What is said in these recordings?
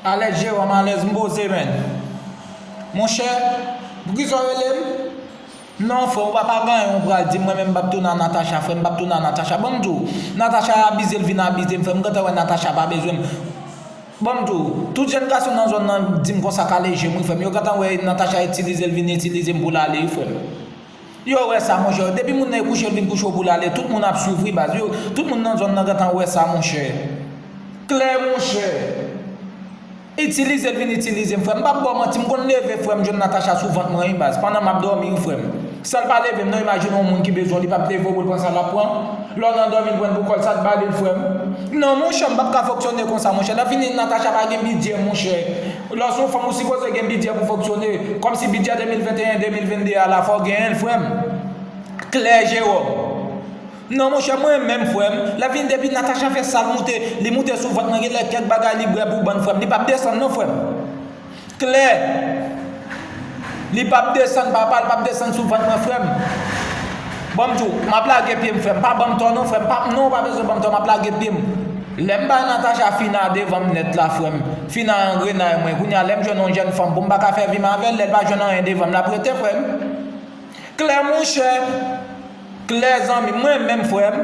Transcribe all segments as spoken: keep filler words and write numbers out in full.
Alèz Jewòm, alèz, m poze, menn. Monchè, poukisa w rele m? Non, frè, ou pa, pa gen anyen ou pral di m, mwen menm m p ap tounen a Natacha, frè, m p ap tounen a Natacha. Ban m di w, Natacha abize l, vin abize m, frè, m gentan wè Natacha pa bezwen m. Ban m di w, tout jèn gason nan zòn nan di m konsa kale je m, wi, frè m. Yo gentan wè Natacha itilize l, vin itilize m pou l ale, wi, frè m. Yo wè sa, monchè. Depi moun nan e kouche, l vin kouche w pou l ale. Tout moun ap swiv, wi, baz. Yo, tout moun nan zòn nan gentan wè sa, monchè. Klè, monchè. Itilize l vin itilize m, frè m. M p ap ba w manti, m konn leve, frè m, jwenn Natacha sou vant mwen, wi, baz. Pandan m ap dòmi, wi, frè m. San l pa leve m, non, imajine yon moun ki bezwen w, li p ap leve w pou l pran sa l ap pran. Lè w nan dòmi, l pran l pou kò l, sa t ba li l, frè m. Non, monchè, m p ap ka fonksyone konsa, monchè. Lè fini, Natacha pa gen bidjè, monchè. Lè w se yon fanm, ou sipoze gen bidjè pou fonksyone. Kòmsi bidjè de mil venteyen, de mil vennde a la, fò w genyen l, frè m. Klè, Jewòm. Non, monchè, mwen menm, frè m. Lè fini, depi Natacha fè sa l moute, li moute sou vant mwen, genlè kèk bagay li bwè pou bann, frè m. Li p ap desann, non, frè m. Klè. Li p ap desann, papa, li p ap desann sou vant mwen, frè m. Ban m di w, m ap lage pye m, frè m. Pa ban m tò, non, frè m. Pa, non, ou pa bezwen ban m tò, m ap lage pye m. Lè m bay Natacha Fina devan m nèt la, frè m. Fina angrenay mwen. Kounye a, lè m jwenn yon jèn fanm pou m pa ka fè vi m avè l, lè l pa jwenn anyen devan m, l ap rete, frè m. Klè, monchè. Klè, zanmi m, mwen menm, frè m.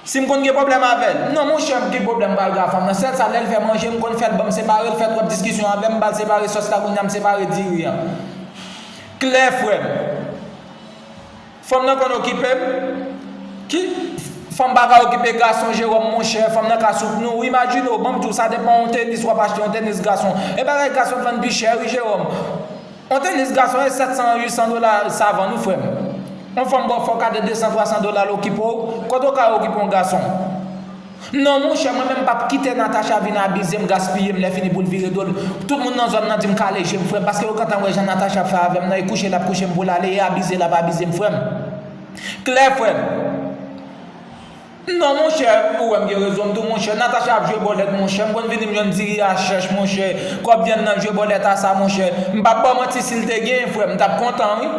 Si m konn gen pwoblèm avè l. Non, monchè, m gen pwoblèm pral gen fanm nan. Sèl sa, lè l fè manje, m konn fè l ban m separe, l fè twòp diskisyon avè m, m ba l separe sòs la, kounye a m separe diri an. Klè, frè m. Fanm nan konn okipe m. Ki fanm pa ka okipe gason, Jewòm, monchè, fanm nan ka soutni w. Imajine w, ban m di w, sa depann yon tenis w ap achte, yon tenis gason. E bagay gason t vann pi chè, wi, Jewòm. Yon tenis gason e sèt san, uit san dola sa vann, wi, frè m. Yon fanm ba w fòkade de san, twa san dola, l okipe w. Kote w ka okipe yon gason? Non, monchè, mwen menm m p ap kite Natacha vin abize m, gaspiye m, lè fini pou l vire do l. Tout moun nan zòn nan di m kale je m, frè m, paske yo gentan wè jan Natacha ap fè avè m nan, e kouche l ap kouche m pou l ale, e abize l ap abize m, frè m. Klè, frè m. Non, monchè, ou wè m gen rezon m di w, monchè. Natacha ap jwe bòlèt, monchè. M konn vini m jwenn diri a chèch, monchè. Kòb vyann nan jwe bòlèt a sa, monchè. M p ap ba w manti, si l te genyen, frè m, m t ap kontan, wi.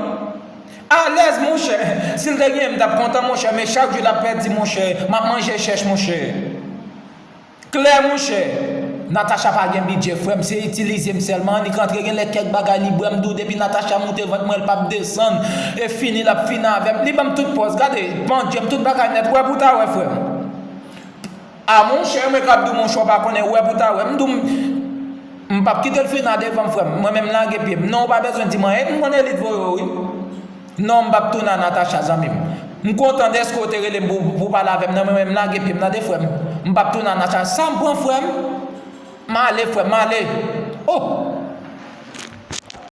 Alèz, monchè. Si l te genyen, m t ap kontan, monchè. Men chak jou l ap pèdi, monchè. M ap manje chèch, monchè. Klè, monchè. Natacha pa gen bidjè, frè m, se itilize m sèlman. Annik rantre, genlè kèk bagay li bwè, m di w, depi Natacha moute vant mwen, l p ap desann. E fini, l ap fini avè m. Li ban m tout pòz. Gade, pandye m, tout bagay nèt. Wè pou w ta wè, frè m. A, monchè, mwen k ap di w, monchè, w pa konnen, wè pou w ta wè. M di w, m, m p ap kite l fini a devan m, frè m. Mwen menm, m lage pye m. Non, ou pa bezwen di m anyen. M konnen li t voye w, wi. Non, m p ap tounen a Natacha, zanmi m. M kontan dèske w te rele m pou, pou pale avè m nan, mwen menm m lage pye m, tande, frè m. M p ap tounen a Natacha. Sa m pran, frè m? M ale, frè m, m ale. Oh,